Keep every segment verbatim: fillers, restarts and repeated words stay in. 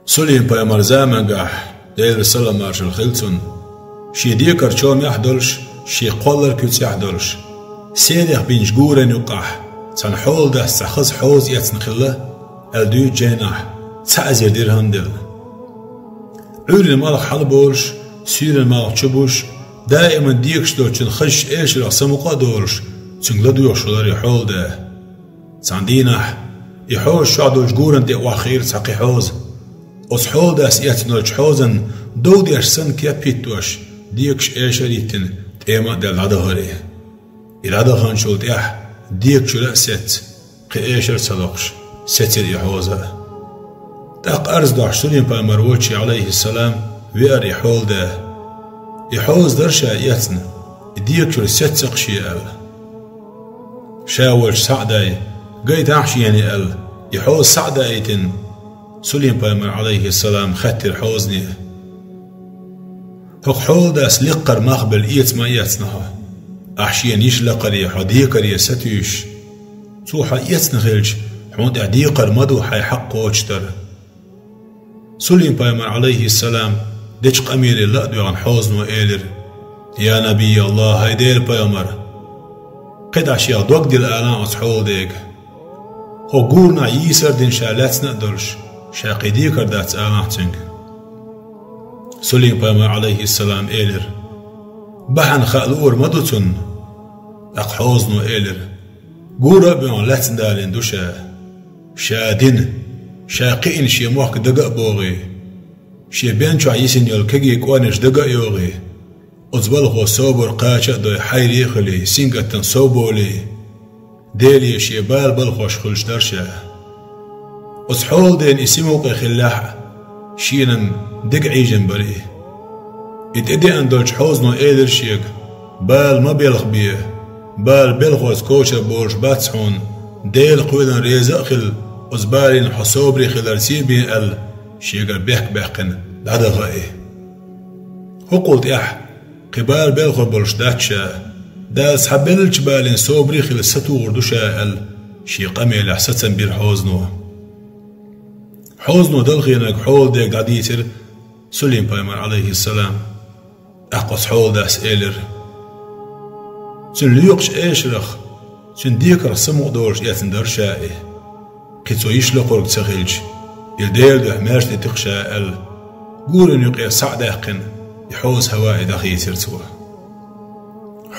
Сулим-пайхамар замангахь, Делера салам-маршалла хила цунна, шен декарчомехь долуш, шен кхоллар куьцехь долуш, серех бинчу гуран юккъехь цхьана хьоладас цхьа хаза хьоза эцна хилла, аьлла дуьйцу жайнахь, цхьа эзар дирхьам делла. Ӏуьйранна малх хьалаболуш, суьйранна малх чубуш, даиман декаш долчун хазачу эшарах самукъа а долуш, цуьнга ладоьгӀуш хилла и хьолада. Цхьана дийнахь и хьоза чохь долчу гуран тӀе охьахиира цхьа кхин хьоза. Оцу хьоладас эцна долчу хьозан дов деш санна кеп хӀиттош, декаш эшар а йиттина, тӀема а даьлла дӀадахара и. И дӀадаханчул тӀаьхьа декачуьра а сецца, кхин эшар а ца локхуш, сецира и хьоза а. ТӀаккха арз дохьуш Сулим-пайхамар волчу, Ӏалайхиссалам, веара и хьолада. И хьоза дара ша эцна, и декачуьра сецна-кх шен аьлла. Ша волчу Саъдай, гайтахьа шена аьлла, и хьоза схьа а даийтина, Сулим-пайхамар, Ӏалайхиссалам, хаьттира хьозане: «ХӀокху хьоладас лекхара мах белла эца ма эцна хьо, ахь шена йиш лакхаре, хьо декаре сатуьйсуш? Цо хьо эцна хилча, хьуна тӀехь декхар ма ду хьайн хьакъ кхочушдар». Сулим-пайхамар, Ӏалайхиссалам, дечу къамеле ла а доьгӀна, хьозано элира: «Я Набий АллахӀ, хӀай Делан пайхамар! Кхин дӀа шех дог дилла алахь оцу хьоладега. ХӀокху гуранах йийсар а дина ша лаьцна а долуш, ша кхин декар дац алахь цуьнга». Сулим-пайхамар, Ӏалайхиссалам, элира: «Бахьана хаа луур ма ду цунна». ТӀаккха хьозано элира: «Гура а боьгӀна лаьцна далийна ду ша. Ша дина, ша кхиъна шен мохк дага а богӀий, шен бен чохь йисина йолу кегий кӀорнеш дага а йогӀий, оцу балхо собар кхача а дой, хьайре а хилий, сингаттам сов болий, Деле шен бала балхош хуьлуш дара ша». Оцу хьоладена и сингаттам хиллехь а, шена-м дага Ӏийжина бара и. И тӀедеана долчу хьозано элира шега: «Бала ма белхабе, бала белхалц кочар болуш бац хьуна, Делан кхелана реза а хила, оцу балийна хьо собаре хиларца бен», — аьлла, шегара бехк баьккхина дӀадаха и. ХӀокхул тӀаьхьа кхин бала белхалур болуш дац ша, Дала схьабеллачу балийна собаре хила сатухур ду ша аьлла, шен къамелехь сацам бира хьозано. Хьозано далхийнарг хьоладега дӀадийцира Сулим-пайхамар, Ӏалайхиссалам. ТӀаккха оцу хьоладас элира: «Цуьнан лоькхучу эшарах, цуьнан декарх самукъа долуш эцна дара ша и. Кхин цо йиш локхург ца хилча, и Делан дуьхьа маьрша дитира-кх ша», — аьлла, гуран юкъера схьа а даьккхина, и хьоза хӀаваъе дӀахийцира цо.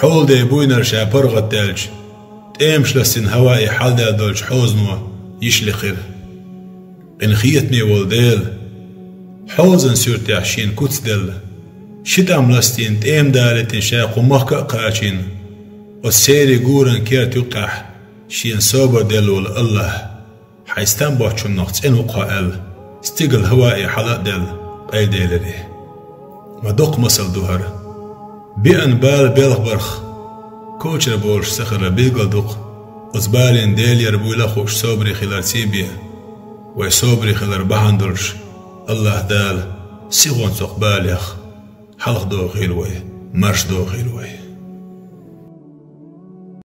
Хьоладен буйнара ша паргӀатдаьлча, тӀемаш ластийна хӀаваъе хьаладаьлла долчу хьозано йиш лекхира. Къинхетаме волу Дела, хьозан суьртехь шена куц делла, ши тӀам ластийна, тӀема далийтина ша кху махка а кхачийна, оцу серийн гуран керта юккъехь шена собар делла волу АллахӀ, хьайн стам боцчунах цӀена ву-кх хьо аьлла, стигала хӀаваъе хьала а даьлла, къайделира и. Ма доккха масал ду хӀара. Беана бала белхбарх кочар болуш ца хилар билгал ду-кх, оцу балийна Делера буйла а хууш собаре хиларца бен. Вай собаре хилар бахьана долуш, АллахӀ Дала сихонца оцу балех хьалхадохийла вай, маршадохийла вай.